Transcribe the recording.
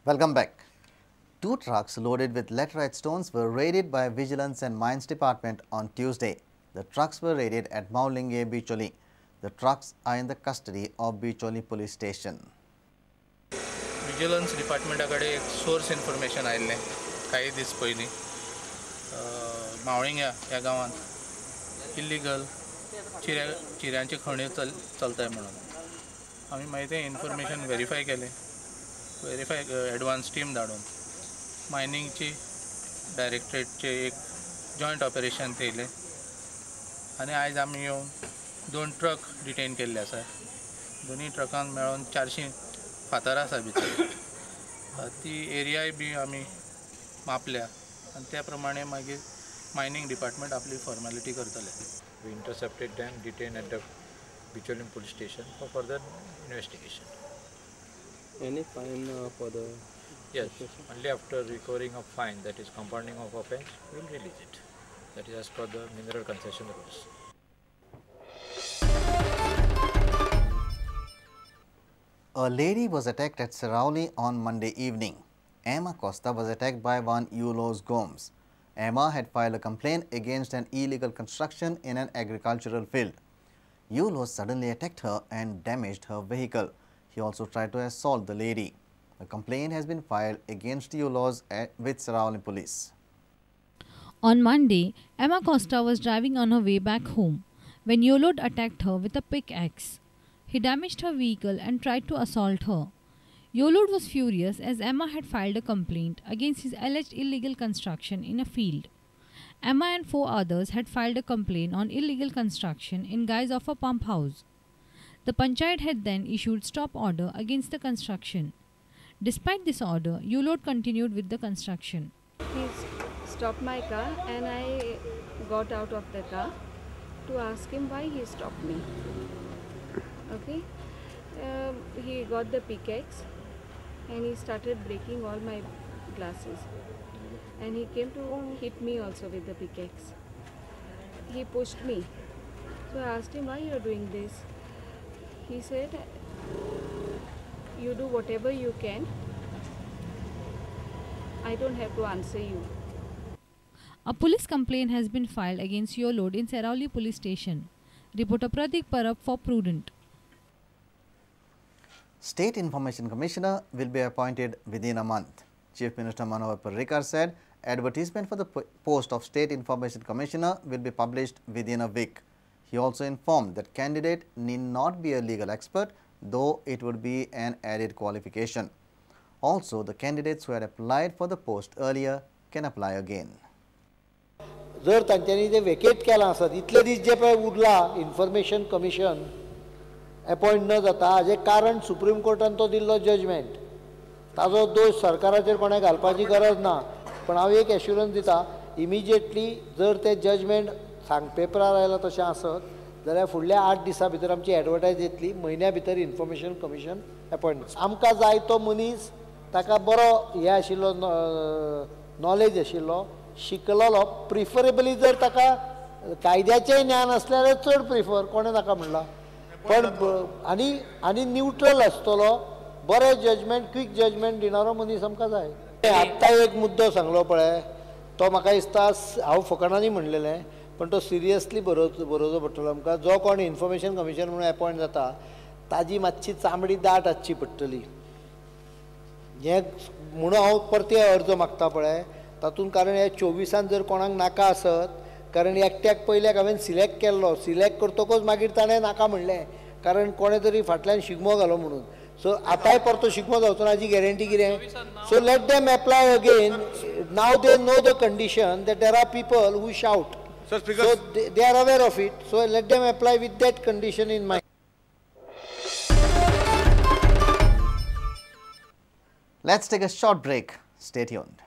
Welcome back. Two trucks loaded with laterite stones were raided by Vigilance and Mines Department on Tuesday. The trucks were raided at Maulinge, Bicholim. The trucks are in the custody of Bicholim Police Station. Vigilance डिपार्टमेंटा कडेन एक source information आयिल्लें काही दीस पयलीं मावळिंग्या ह्या गांवांत illegal चिऱ्यांची खण्यो चलताय म्हणून आमी मागीर तें इन्फॉर्मेशन वेरीफाय केलें. वेरीफाय एडवान्स टीम धाडून मायनिंगची डायरेक्टरेटचे एक जॉयंट ऑपरेशन थेयलें आनी आयज आमी येवन 2 ट्रक डिटेन केल्ले आसा. दोनूय ट्रकांक मेळोन 400 फातर आसा भितर. ती एरियाय बी आमी मापल्या आनी त्या प्रमाणे मागीर मायनिंग डिपार्टमेंट आपली फॉर्मेलिटी करतले. We intercepted them, detained at the Bicholim police station for further investigation. Any fine for the? Yes, only after recovering of fine, that is compounding of offense, we will release it. That is as per the mineral concession rules. A lady was attacked at Seraulim on Monday evening. Emma Costa was attacked by one Eulos Gomes. Emma had filed a complaint against an illegal construction in an agricultural field. Eulos suddenly attacked her and damaged her vehicle. He also tried to assault the lady. A complaint has been filed against Eulos with Seraulim police. On Monday, Emma Costa was driving on her way back home when Eulos attacked her with a pickaxe. He damaged her vehicle and tried to assault her. Eulos was furious as Emma had filed a complaint against his alleged illegal construction in a field. Emma and 4 others had filed a complaint on illegal construction in guise of a pump house. The panchayat had then issued stop order against the construction. Despite this order, Eulos continued with the construction. He stopped my car and I got out of the car to ask him why he stopped me. Okay, he got the pickaxe and he started breaking all my glasses, and he came to hit me also with the pickaxe. He pushed me, so I asked him, why you are doing this? He said, you do whatever you can, I don't have to answer you. A police complaint has been filed against Eulos in Seraulim police station. Reporter Pratik Parab for Prudent. State Information Commissioner will be appointed within a month. Chief Minister Manohar Parrikar said advertisement for the post of State Information Commissioner will be published within a week. He also informed that candidate need not be a legal expert, though it would be an added qualification. Also, the candidates who had applied for the post earlier can apply again. जर तांच्यांनी ते vacate केलां आसत इतले दीस जे पळय उरला information commission appoint न जाता, हाजें कारण सुप्रीम कोर्टान तो दिल्लो जजमेंट, ताजो दोश सरकाराचेर कोणें घालपाची गरज ना. पण हांव एक एश्युरन्स दिता, इमिजिएटली जर तें जजमेंट सांग पेपरार आयलां तशें आसत जाल्यार फुडल्या 8 दिसां भितर आमची एडवर्टायज येतली, म्हयन्या भितर इन्फॉर्मेशन कमिशन अपॉयंट. आमकां जाय तो मनीस ताका बरो हें आशिल्लो, नॉलेज आशिल्लो, शिकलेलो, प्रिफरेबली जर ताका कायद्याचेंय ज्ञान आसलें जाल्यार चड प्रिफर, कोणें नाका म्हणलां, पण आनी आनी न्यूट्रल आसतलो, बरें जजमेंट, क्वीक जजमेंट दिणारो मनीस आमकां जाय. आत्तां एक मुद्दो सांगलो पळय, तो म्हाका दिसता हांव फकाणांनी म्हणलेलें, पण तो सिरियसली बरोवचो पडटलो आमकां. जो कोण इन्फॉर्मेशन कमिशन म्हणून अपॉयंट जाता ताजी मातशी चामडी दाट आसची पडटली, हें म्हणून हांव परते अर्ज मागता पळय तातूंत, कारण ह्या 24 जर कोणाक नाका आसत, कारण एकट्याक पयल्याक हांवें सिलेक्ट केल्लो, सिलेक्ट करतकच मागीर ताणें नाका म्हणलें, कारण कोणें तरी फाटल्यान शिगमो घालो म्हणून. सो आतांय परतो शिगमो जावचो ना हाजी गॅरंटी कितें? So let them apply again. Now they know the condition that there are people who shout, so they are aware of it, so let them apply with that condition in mind. Let's take a short break. Stay tuned.